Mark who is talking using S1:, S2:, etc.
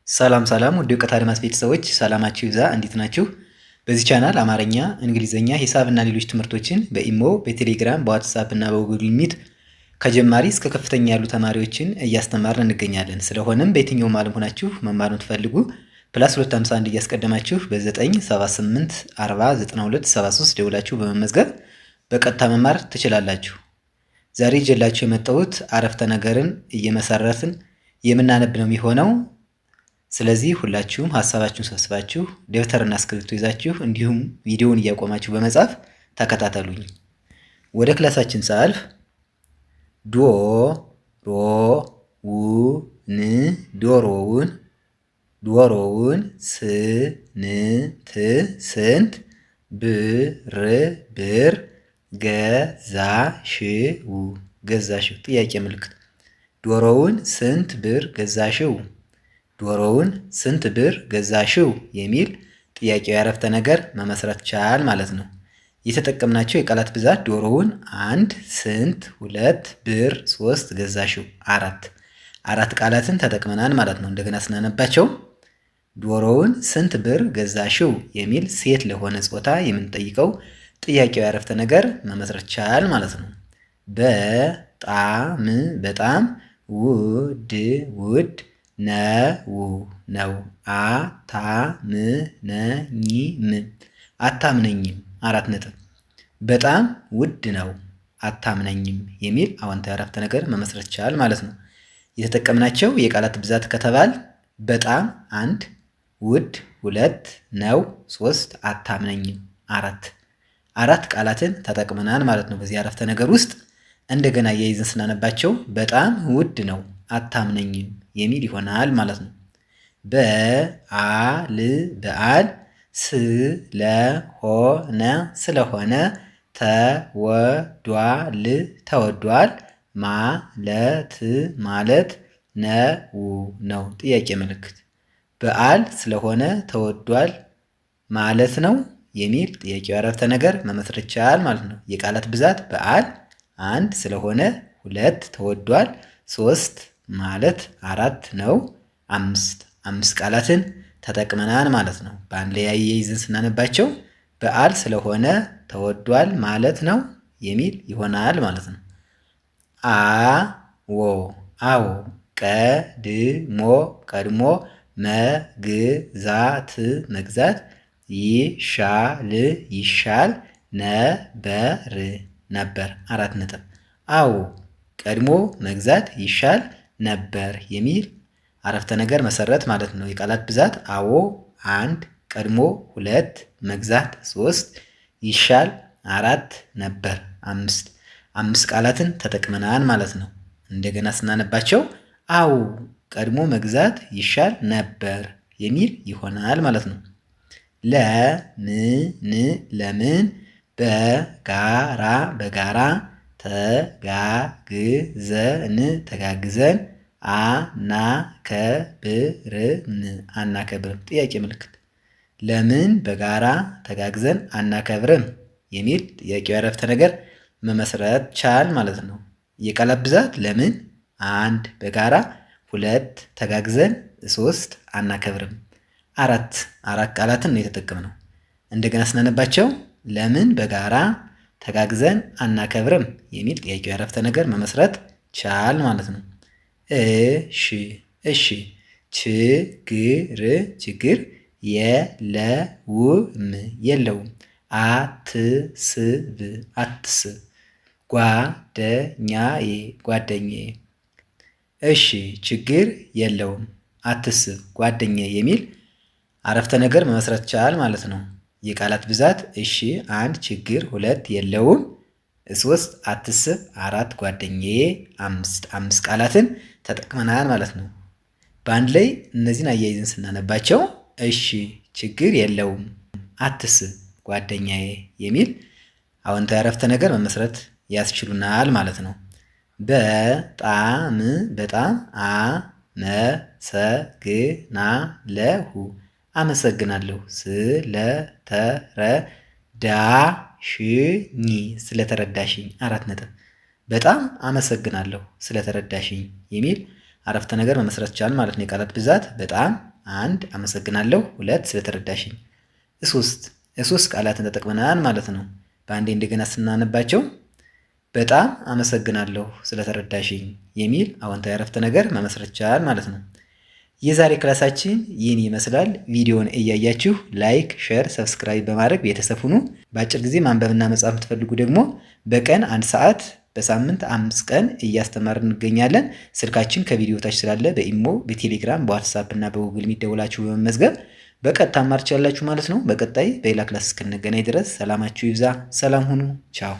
S1: ሰላም ሰላም ውድ የእውቀት አድማስ ቤተሰቦች ሰላማችሁ ይብዛ። እንዴት ናችሁ? በዚህ ቻናል አማርኛ፣ እንግሊዝኛ፣ ሂሳብ እና ሌሎች ትምህርቶችን በኢሞ፣ በቴሌግራም፣ በዋትሳፕ እና በ Google Meet ከጀማሪ እስከ ከፍተኛ ያሉ ተማሪዎችን እያስተማርን እንገኛለን። ስለሆነም በየትኛውም ዓለም ሆናችሁ መማር የምትፈልጉ +251 እያስቀደማችሁ በ978 40 92 73 ደውላችሁ በመመዝገብ በቀጥታ መማር ትችላላችሁ። ዛሬ ይዤላችሁ የመጣሁት አረፍተ ነገርን እየመሰረትን የምናነብ ነው የሚሆነው። ስለዚህ ሁላችሁም ሀሳባችሁን ሰብስባችሁ ደብተርና እስክሪብቶ ይዛችሁ እንዲሁም ቪዲዮውን እያቆማችሁ በመጻፍ ተከታተሉኝ። ወደ ክላሳችን ሳልፍ ዶ ሮ ው ን ዶሮውን ዶሮውን ስ ን ት ስንት ብር ብር ገዛሽው ገዛሽው ጥያቄ ምልክት ዶሮውን ስንት ብር ገዛሽው ዶሮውን ስንት ብር ገዛሽው የሚል ጥያቄው ያረፍተ ነገር መመስረት ቻል ማለት ነው። የተጠቀምናቸው የቃላት ብዛት ዶሮውን አንድ፣ ስንት፣ ሁለት፣ ብር፣ ሶስት፣ ገዛሽው አራት አራት ቃላትን ተጠቅመናል ማለት ነው። እንደገና ስናነባቸው ዶሮውን ስንት ብር ገዛሽው የሚል ሴት ለሆነ ጾታ የምንጠይቀው ጥያቄው ያረፍተ ነገር መመስረት ቻል ማለት ነው። በጣም በጣም ውድ ውድ ነው ነው አታምነኝም አታምነኝም አራት ነጥብ በጣም ውድ ነው አታምነኝም የሚል አዎንታዊ አረፍተ ነገር መመስረት ይቻላል ማለት ነው። የተጠቀምናቸው የቃላት ብዛት ከተባል በጣም አንድ፣ ውድ ሁለት፣ ነው ሶስት፣ አታምነኝም አራት አራት ቃላትን ተጠቅመናል ማለት ነው። በዚህ አረፍተ ነገር ውስጥ እንደገና እያይዘን ስናነባቸው በጣም ውድ ነው አታምነኝም የሚል ይሆናል ማለት ነው። በዓል በዓል ስለሆነ ስለሆነ ተወዷል ተወዷል ማለት ማለት ነው ነው ጥያቄ ምልክት በዓል ስለሆነ ተወዷል ማለት ነው የሚል ጥያቄው አረፍተ ነገር መመስረት ይቻላል ማለት ነው። የቃላት ብዛት በዓል አንድ ስለሆነ ሁለት ተወዷል ሶስት ማለት አራት ነው አምስት አምስት ቃላትን ተጠቅመናል ማለት ነው። በአንድ ላይ አያይዘን ስናነባቸው በዓል ስለሆነ ተወዷል ማለት ነው የሚል ይሆናል ማለት ነው። አዎ አዎ ቀድሞ ቀድሞ መግዛት መግዛት ይሻል ይሻል ነበር ነበር አራት ነጥብ አዎ ቀድሞ መግዛት ይሻል ነበር የሚል አረፍተ ነገር መሰረት ማለት ነው። የቃላት ብዛት አዎ አንድ፣ ቀድሞ ሁለት፣ መግዛት ሶስት፣ ይሻል አራት፣ ነበር አምስት አምስት ቃላትን ተጠቅመናል ማለት ነው። እንደገና ስናነባቸው አዎ ቀድሞ መግዛት ይሻል ነበር የሚል ይሆናል ማለት ነው። ለምን ለምን በጋራ በጋራ ተጋግዘን ተጋግዘን አናከብርም አናከብርም ጥያቄ ምልክት ለምን በጋራ ተጋግዘን አናከብርም የሚል ጥያቄው ያረፍተ ነገር መመስረት ቻል ማለት ነው። የቃላት ብዛት ለምን አንድ በጋራ ሁለት ተጋግዘን ሶስት አናከብርም አራት አራት ቃላትን ነው የተጠቀምነው። እንደገና ስናነባቸው ለምን በጋራ ተጋግዘን አናከብርም የሚል ጥያቄው ያረፍተ ነገር መመስረት ቻል ማለት ነው። እሺ እሺ ችግር ችግር የለውም የለውም አትስብ አትስብ ጓደኛዬ ጓደኛዬ እሺ ችግር የለውም አትስብ ጓደኛዬ የሚል አረፍተ ነገር መመስረት ቻል ማለት ነው። የቃላት ብዛት እሺ አንድ ችግር ሁለት የለውም ሶስት አትስብ አራት ጓደኛዬ አምስት አምስት ቃላትን ተጠቅመናል ማለት ነው። በአንድ ላይ እነዚህን አያይዘን ስናነባቸው እሺ ችግር የለውም አትስብ ጓደኛዬ የሚል አዎንታዊ አረፍተ ነገር መመስረት ያስችሉናል ማለት ነው። በጣም በጣም አመሰግናለሁ አመሰግናለሁ ስለተረዳሽኝ ስለተረዳሽኝ አራት ነጥብ በጣም አመሰግናለሁ ስለተረዳሽኝ የሚል አረፍተ ነገር መመስረት ቻልን ማለት ነው። የቃላት ብዛት በጣም አንድ አመሰግናለሁ፣ ሁለት ስለተረዳሽኝ፣ ሶስት ሶስት ቃላትን ተጠቅመናል ማለት ነው። በአንዴ እንደገና ስናነባቸው በጣም አመሰግናለሁ ስለተረዳሽኝ የሚል አዎንታዊ አረፍተ ነገር መመስረት ቻልን ማለት ነው። የዛሬ ክላሳችን ይህን ይመስላል። ቪዲዮውን እያያችሁ like፣ share፣ subscribe በማድረግ ቤተሰብ ሁኑ። በአጭር ጊዜ ማንበብና መጻፍ የምትፈልጉ ደግሞ በቀን 1 ሰዓት በሳምንት 5 ቀን እያስተማርን እንገኛለን። ስልካችን ከቪዲዮ ታች ስላለ በኢሞ፣ በቴሌግራም፣ በዋትሳፕ እና በጉግል ሚት ደውላችሁ በመመዝገብ በቀጥታ መማር ትችላላችሁ ማለት ነው። በቀጣይ በሌላ class እስክንገናኝ ድረስ ሰላማችሁ ይብዛ። ሰላም ሁኑ። ቻው።